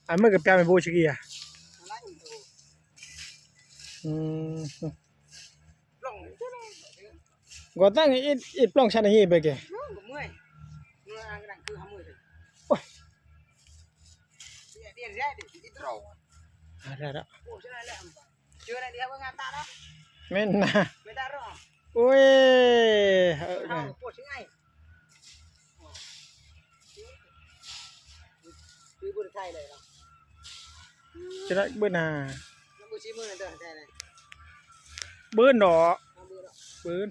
ອາ ມັນກໍແປມໃຫ້ໂບຊິກີອະ. ອືມ ກວດຕັ້ງ ເອັດ ເອັດປລ້ອງຊັ້ນນີ້ໄປແກ. ໂອ້ຍ ເມື່ອຍ ເມື່ອຍ ອັນນັ້ນຄືຫາເມື່ອຍເລີຍ. ໂອ້ຍ ດຽວ ດຽວ ດຽວ ດຽວ ດຽວ ດຽວ ໂອ້ ຊະນະແລ້ວ ເຈີແລ້ວ ດຽວເບິ່ງງານຕາເນາະ. ແມ່ນນະ ແມ່ນຕາເນາະ. ໂອ້ຍ ເອີ ເຮົາ ໂອ້ ຊິງ່າຍ ຄືບໍ່ໄດ້ຖ່າຍເລີຍເນາະ. ຈະໄດ້ເບິ່ງໜ້າ ເບິ່ງດອກ ເບິ່ງ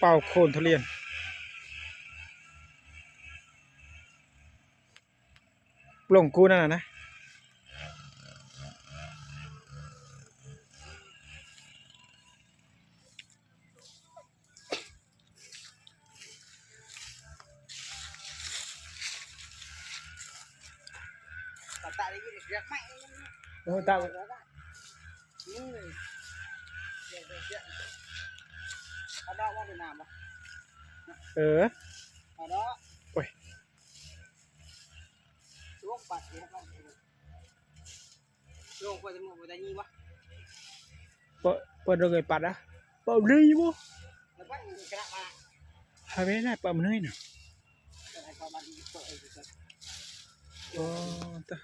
ເປົ່າໂຄນທຸລຽນ ລົງກູນັ້ນນະ. ໂອ້ ຕາ ເອີ ໂອ້ຍ. ໂລງກວ່າຈະໝົດບໍ່ໄດ້ຍິງວະ ເປີດ ເປີດໂລງໄປປັດອະ ເປີດເລີຍບໍ່ ແລ້ວໄປກະລະມາ ຫາແມ່ນະ ປະມານນີ້ນະ ໂອ້ ຕາ